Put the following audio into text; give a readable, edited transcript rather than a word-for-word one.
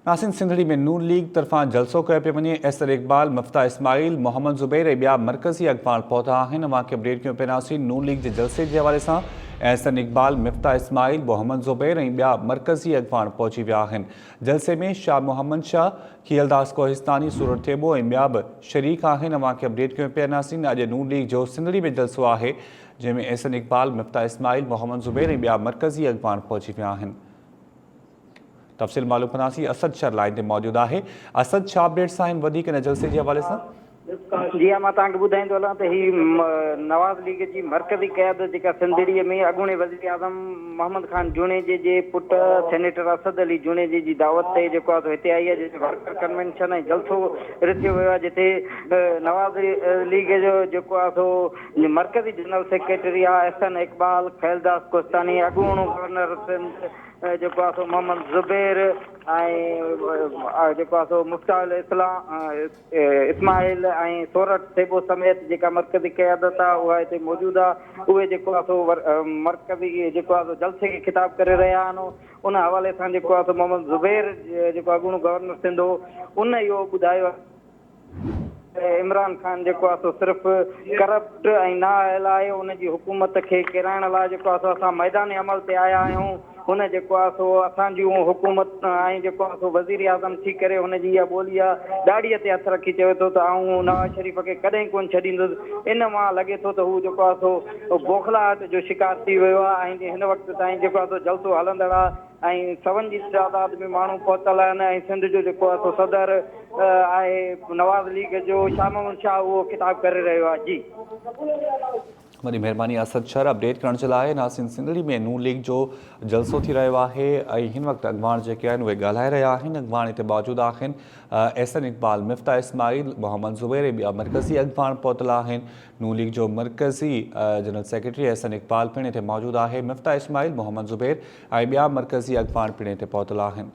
ناصر سنڌڙي ۾ نون ليگ طرفان جلسو ڪيو پيو وڃي، احسن اقبال، مفتاح اسماعيل، محمد زبير ۽ ٻيا مرڪزي اڳواڻ پهتا آهن، اوهان کي اپڊيٽ ڪيون پيا ناصرين نون ليگ جي جلسي جي حوالي سان احسن اقبال، مفتاح اسماعيل، محمد زبير ۽ ٻيا مرڪزي اڳواڻ پهچي ويا آهن، جلسي ۾ شاهه محمد شاهه، کيئلداس ڪوهستاني، سورٺ ٿيٻو ۽ ٻيا به شريڪ آهن، اوهان کي اپڊيٽ ڪيون پيا ناصرين اڄ نون ليگ جو سنڌڙي ۾ جلسو آهي، جنهن ۾ احسن اقبال، مفتاح اسماعيل، محمد زبير ۽ ٻيا مرڪزي اڳواڻ پهچي ويا آهن. تفصيل معلوم ڪنداسين اسد شر لائين تي موجود آهي اسد ڇا اپڊيٽس آهن وڌيڪ ان جلسي جي حوالي سان. جي ها مان توهان کي ٻڌائيندو هلان ته هي نواز ليگ جي مرڪزي قيادت جيڪا سنڌڙي ۾ اڳوڻي وزيراعظم محمد خان جوڻيجي جي پٽ سينيٽر اسد علي جوڻيجي جي دعوت تي جيڪو آهي سو هتي آئي آهي جتي ورڪر ڪنوينشن ۽ جلسو رٿيو ويو آهي جتي نواز ليگ جو جيڪو آهي سو مرڪزي جنرل سيڪريٽري آهي احسن اقبال کيلداس ڪوستاني اڳوڻو گورنر سنڌ جيڪو آهي سو محمد زبير ۽ جيڪو آهي سو مفتاح الاسلام اسماعيل ۽ سورٺ ٿيٻو سميت جيڪا مرڪزي قيادت آهي اها هتي موجود آهي اهي جيڪو آهي سو مرڪزي جيڪو آهي سو جلسي کي خطاب ڪري رهيا آهن ان حوالي سان جيڪو آهي سو محمد زبير جيڪو اڳوڻو گورنر سنڌ هو ان اهو ٻڌايو عمران خان جيڪو آهي سو صرف ڪرپٽ ۽ نااهل آهي ان جي حڪومت کي ڪيرائڻ لاء جيڪو آهي سو اسان ميدان عمل تي آيا آهيون هن جيڪو آهي سو اسان جون حڪومت ۽ جيڪو آهي سو وزيراعظم ٿي ڪري هن جي اها ٻولي آهي ڏاڙهي تي هٿ رکي چوي ٿو ته آئون نواز شريف کي ڪڏهن ڪونه ڇڏيندس ان مان لڳي ٿو ته هو جيڪو آهي سو بوکلاهٽ جو شڪار ٿي ويو آهي ۽ هن وقت تائين جيڪو آهي سو جلسو هلندڙ آهي ۽ سون جي تعداد ۾ ماڻهو پهتل آهن ۽ سنڌ جو جيڪو آهي سو صدر آهي نواز ليگ جو شاهه محمد شاهه اهو خطاب ڪري رهيو آهي جي. وڏي مهرباني اسد شر اپڊيٽ ڪرڻ جي لاء ناظرين سنڌڙي ۾ نون ليگ جو جلسو ٿي رهيو آهي ۽ هن وقت اڳواڻ جيڪي آهن اهي ڳالهائي رهيا آهن اڳواڻ هتي موجود آهن احسن اقبال مفتاح اسماعيل محمد زبير ۽ ٻيا مرڪزي اڳواڻ پهتل آهن نون ليگ جو مرڪزي جنرل سيڪريٽري احسن اقبال پڻ هتي موجود آهي مفتاح اسماعيل محمد زبير ۽ ٻيا مرڪزي اڳواڻ پڻ هتي پهتل آهن.